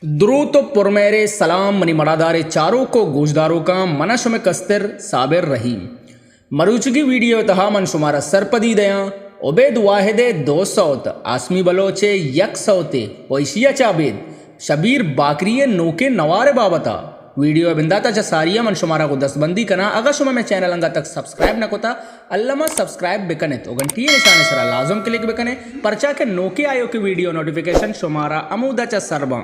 دروت و پرمہرے سلام منی مڑادارے چاروک و گوشداروکاں، من شمئے کستر صابر رحیم۔ مروچگی ویڈیو تہا من شمارا سرپدی دیاں عبید واحد ءِ دو سوت، آسمی بلوچ ءِ یک سوتے و ایشی ءَ چہ ابید شبیر باکری ءِ نوکیں نوار ءِ بابت ءَ۔ ویڈیو ءِ بندات ءَ چہ ساری ءَ من شمارا گوں دستبندی کناں، اگاں شما مئے چینل انگت تک سبسکرائب نہ کتا، الما سبسکرائب بکنت و گھنٹی ءِ نشان ءِ سرا لازم کلک بکنے، پرچا کہ نوکیں آیوکیں ویڈیو نوٹیفیکیشن شمارا ہمودا چہ سر باں۔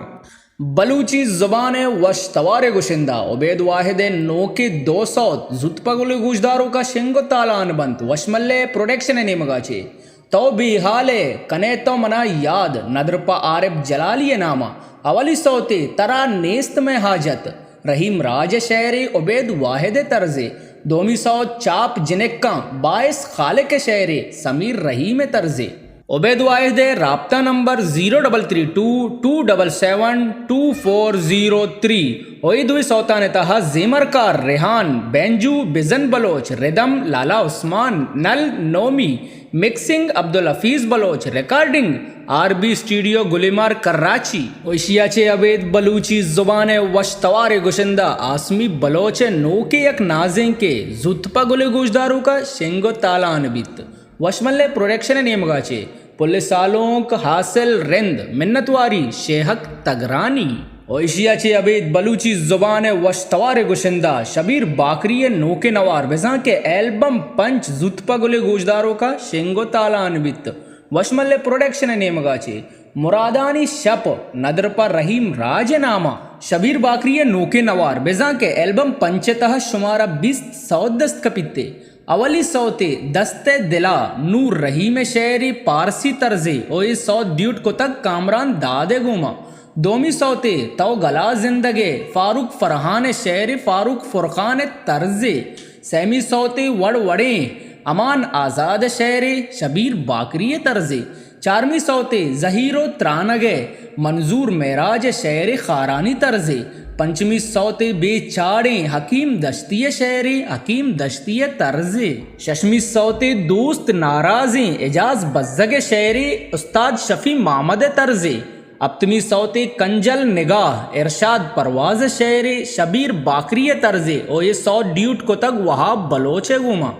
بلوچی زبان ءِ وش توارے گشندہ عبید واحد ءِ نوکیں دو سوت زوت پہ گل گوشداروکا شنگ و تالان بنت۔ وشملے پروڈکشن ءِ نیمگا چے تو بے حال ئے، کنے تو منا یاد، ندر پہ عارف جلالی ءِ ناما۔ اولی سوتے ترا نیست مئے حاجت، رحیم راج ءِ شعرے، عبید واحد ءِ طرزے۔ دومی سوت چاپ جنکاں، باعث خالق ءِ شعرے، سمیر رحیم ءِ طرزے۔ عبید واحد ءِ رابطہ number zero double three two two double seven two four zero three. و اے دوئیں سوتان ءِ تہا زیمرکار ریحان، بینجو بزن بلوچ، ردم لالا عثمان، نل Nomi, mixing Abdul Hafeez Baloch, recording R B studio Golimar Karachi. و ایشی ءَ چہ ابید بلوچی زبان ءِ وش توارے گشندہ آسمی بلوچ ءِ نوکیں یک نازینکے زوت پہ گل گوشداروکا شنگ و تالان بیت۔ وشملے پروڈکشن ءِ نیمگا چے پل سالونک حاصل رند، منتواری شیہک تگرانی۔ و ایشی ءَ چہ ابید بلوچی زبان ءِ وش توارے گشندہ شبیر باکری ءِ نوکیں نوار، بزاں کہ البم پنچ زوت پہ گل گوشداروکا شنگ و تالان بیت۔ وشملے پروڈکشن ءِ نیمگا چے مرادانی شپ، ندر پہ رحیم راج ءِ ناما شبیر باکری ءِ نوکیں نوار، بزاں کہ البم پنچ ءِ تہا شمارا بیست سوت دست کپیت۔ اولی سوتے دست ءِ دلا، نور رحیم ءِ شعرے، پارسی طرزے، و اے سوت ڈیوٹ کتگ کامران داد ءِ گوما۔ دومی سوتے تو گلا زندگ ئے، فاروق فرحان ءِ شعرے، فاروق فرقان ءِ طرزے۔ سیمی سوتے وڑ وڑیں، امان آزاد ءِ شعرے، شبیر باکری ءِ طرزے۔ چارمی سوتے زہیر و ترانگ ءِ، منظور معراج ءِ شعرے، خارانی طرزے۔ پنچمی سوتے بے چاڑیں، حکیم دشتی ءِ شعرے، حکیم دشتی ءِ طرزے۔ ششمی سوتے دوست ناراضیں، اعجاز بزگ ءِ شعرے، استاد شفیع محمد ءِ طرزے۔ ہپتمی سوتے کنجل نگاہ، ارشاد پرواز ءِ شعرے، شبیر باکری ءِ طرزے، و اے سوت ڈیوٹ کتگ وہاب بلوچ ءِ گوما۔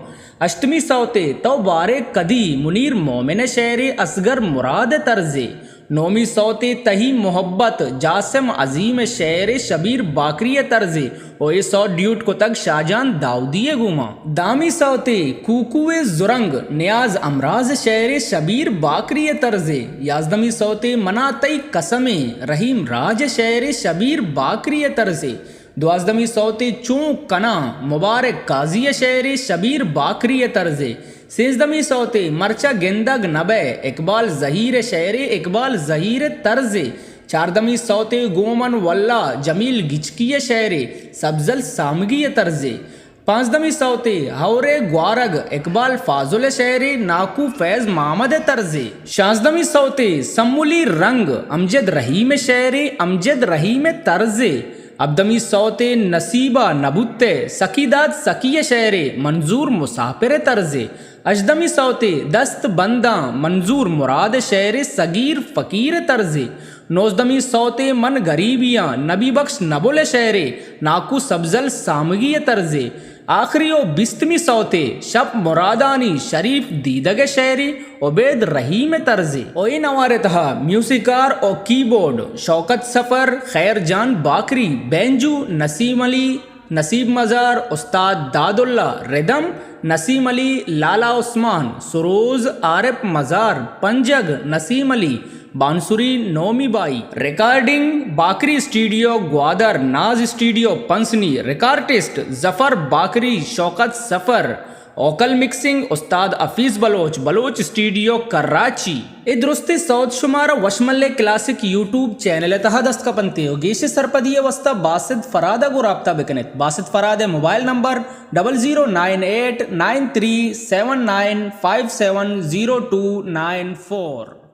ہشتمی سوتے تو بارے کدی، منیر مومن ءِ شعرے، اصغر مراد ءِ طرزے۔ نومی سوتے تہی محبت، جاسم عظیم ءِ شعرے، شبیر باکری ءِ طرزے، و اے سوت ڈیوٹ کتگ شاہجان داؤدی ءِ گوما۔ دہمی سوتے کوکو ءِ زرنگ، نیاز ہمراز ءِ شعرے، شبیر باکری ءِ طرزے۔ یازدہمی سوتے منا تئی قسمیں، رحیم راج ءِ شعرے، شبیر باکری ءِ طرزے۔ دوازدہمی سوتے چون کناں، مبارک قاضی ءِ شعرے، شبیر باکری ءِ طرزے۔ سیزدہمی سوتے مرچا گندگ نہ بئے، اقبال زہیر ءِ شعرے، اقبال زہیر ءِ طرزے۔ چاردہمی سوتے گوں من واللہ، جمیل گچکی ءِ شعرے، سبزل سامگی ءِ طرزے۔ پانزدہمی سوتے ہورے گوارگ، اقبال فاضل ءِ شعرے، ناکو فیض محمد ءِ طرزے۔ شانزدہمی سوتے سمولی رنگ، امجد رحیم ءِ شعرے، امجد رحیم ءِ طرزے۔ ہبدہمی سوتے نصیبا نبوتے، سکی داد سکی ءِ شعرے، منظور مسافر ءِ طرزے۔ ہژدہمی سوتے دست بنداں، منظور مراد ءِ شعرے، صغیر فقیر ءِ طرزے۔ نوزدہمی سوتے من گریبیاں، نبی بخش نبل ءِ شعرے، ناکو سبزل سامگی ءِ طرزے۔ آخری و بیستمی سوتے شپ مرادانی، شریف دیدگ ءِ شعرے، عبید رحیم ءِ طرزے۔ و اے نوار ءِ تہا میوزک کار و کیبورڈ شوکت سفر، خیر جان باکری، بینجو نسیم علی، نصیب مزار، استاد داداللہ، ردم نسیم علی، لالا عثمان، سروز عارف مزار، پنجگ نسیم علی، بانسری نومی بائی، ریکارڈنگ باکری اسٹوڈیو گوادر، ناز اسٹوڈیو پنسنی، ریکارڈسٹ ظفر باکری، شوکت سفر، ووکل مکسنگ استاد حفیظ بلوچ، بلوچ اسٹوڈیو کراچی۔ اے درستیں سوت شمارا وشملے کلاسک یوٹیوب چینل ءِ تہا دست کپنت و گیش سرپدی ءِ واسطہ باسط فراد ءَ گوں رابطہ بکنت۔ باسط فراد ءِ mobile number double zero nine eight nine three seven nine five seven zero two nine four.